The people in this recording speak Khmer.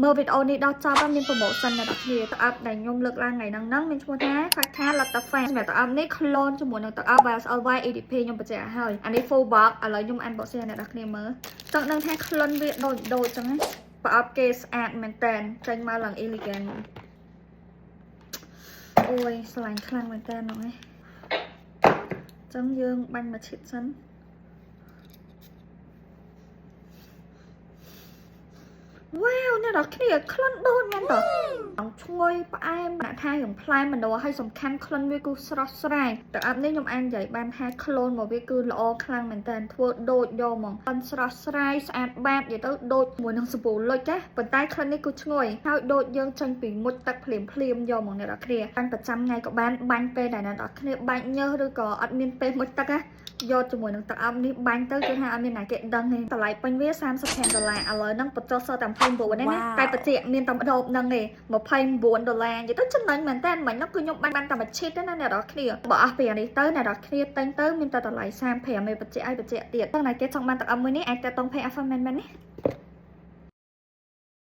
មើលវីដេអូនេះដល់ចប់ហើយមាន promotion អ្នកនរគ្នាទឹកអប់ដែលខ្ញុំលើកឡើងថ្ងៃហ្នឹងហ្នឹងមានឈ្មោះថា Facta Lattafa សម្រាប់ទឹកអប់នេះ clone ជាមួយនឹងទឹកអប់ YSL Y EDP ខ្ញុំបញ្ជាក់ឲ្យហើយអានេះ full box ឥឡូវខ្ញុំ unboxing ឲ្យអ្នកនរគ្នាមើលចង់ដឹងថាក្លិនវាដូចដូចចឹងណាប្រអប់គេស្អាតមែនតើចេញមកឡើង elegant ហ្មងអូយស្រឡាញ់ខ្លាំងមែនតើហ្នឹងឯងចឹងយើងបាញ់មួយឈិតសិន វ៉ាវអ្នកនរគ្នាក្លិនដូចមែនតើឈ្ងុយផ្អែមដាក់ថារឿងផ្លែមនោហើយសំខាន់ក្លិនវាគឺស្រស់ស្រាយទឹកអប់នេះខ្ញុំអាននិយាយបានថា clone មកវាគឺល្អខ្លាំងមែនតើធ្វើដូចយកហ្មងក្លិនស្រស់ស្រាយស្អាតបាតនិយាយទៅដូចជាមួយនឹងសាប៊ូលុចណាប៉ុន្តែក្លិននេះគឺឈ្ងុយហើយដូចយើងចេញពីមុជទឹកភ្លាមភ្លាមយកហ្មងអ្នកនរគ្នាបាញ់ប្រចាំថ្ងៃក៏បានបាញ់ពេលដែលអ្នកនរគ្នាបាច់ញើសឬក៏អត់មានពេលមុជទឹកណាយកជាមួយនឹងទឹកអប់នេះបាញ់ទៅគឺថាអត់មានណាគេដឹងទេតម្លៃពេញវា35ដុល្លារឥឡូវហ្នឹងបញ្ចុះសល់តែ29ទេណាតែបច្ចៈមានតែម្ដបហ្នឹងទេ29ដុល្លារនិយាយទៅចំណេញមែនតើមិញហ្នឹងគឺខ្ញុំបាញ់បានតែមួយឈីតទេណាអ្នកនរគ្នាបើអស់ពីអានេះទៅអ្នកនរគ្នាទិញទៅមានតែតម្លៃ35ឯបច្ចៈឲ្យបច្ចៈទៀតទាំងណាគេចង់បានទឹកអប់មួយនេះអាចតាក់ទង Pay Alpha មែនមែននេះ។